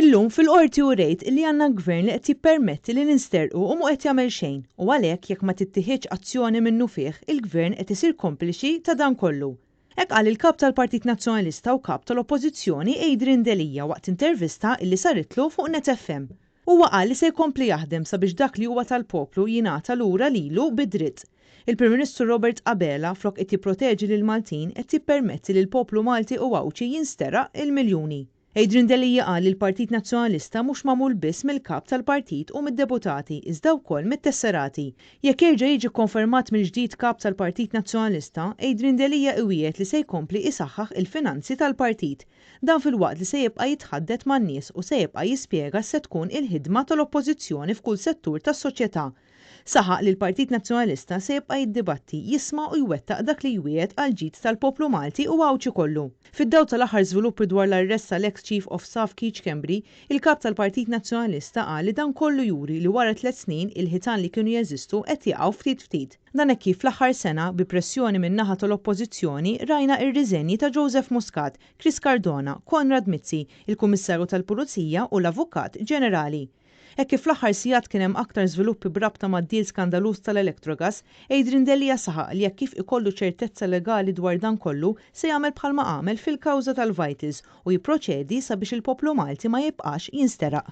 Illum fil-Qorti urejt li għandna Gvern li qed jippermetti li ninsterqu u mhu qed jagħmel xejn u għalhekk jekk ma tittiħidx azzjoni minnufih il-Gvern qed isir kompliċi ta' dan kollu. Hekk qal il-Kap tal-Partit Nazzjonalista u Kap tal-Oppożizzjoni Adrian Delia waqt intervista illi saritlu fuq Net FM. Huwa qal li se jkompli jaħdem sabiex dak li huwa tal-poplu jingħata lura lilu bi dritt. Il-Prim Ministru Robert Abela flok qed jipproteġi lill-Maltin qed jippermetti li l-poplu Malti u Għawdxi jinsteraq il-miljuni. Adrian Delia qal li l-Partit Nazzjonalista mhux magħmul biss mill-Kap tal-Partit u mid-Deputati iżda wkoll mit-tesserati. Jekk jerġa' jiġi kkonfermat mill-ġdid Kap tal-Partit Nazzjonalista, Adrian Delia iwiegħed li se jkompli isaħħaħ il-finanzi tal-Partit. Dan filwaqt li se jibqa' jitħaddet man-nies u se jibqa' jispjega x'se tkun il-ħidma tal-Oppożizzjoni f'kull settur tas-soċjetà. Saħaq li l-Partit Nazzjonalista se jibqa' jiddibatti, jisma' u jwettaq dak li jwiegħed għall-ġid tal-poplu Malti u Għawdxi kollu. Fid-dawl tal-aħħar żviluppi dwar l-arrest tal-eks Chief of Staff Keith Schembri, il-Kap tal-Partit Nazzjonalista qal li dan kollu juri li wara tlett snin il-ħitan li kienu jeżistu qed jaqgħu ftit ftit. Dan hekk kif fl-aħħar sena, bi pressjoni min-naħa tal-Oppożizzjoni, rajna r-riżenji ta' Joseph Muscat, Chris Cardona, Konrad Mizzi, il-Kummissarju tal-Pulizija u l-Avukat Ġenerali. Hekk kif fl-aħħar sigħat kien hemm aktar żviluppi b'rabta mad-deal skandaluż tal-Electrogas, Adrian Delia saħaq li hekk kif ikollu ċertezza legali dwar dan kollu se jagħmel bħalma għamel fil-kawża tal-Vitals u jipproċedi sabiex il-poplu Malti ma jibqax jinsteraq.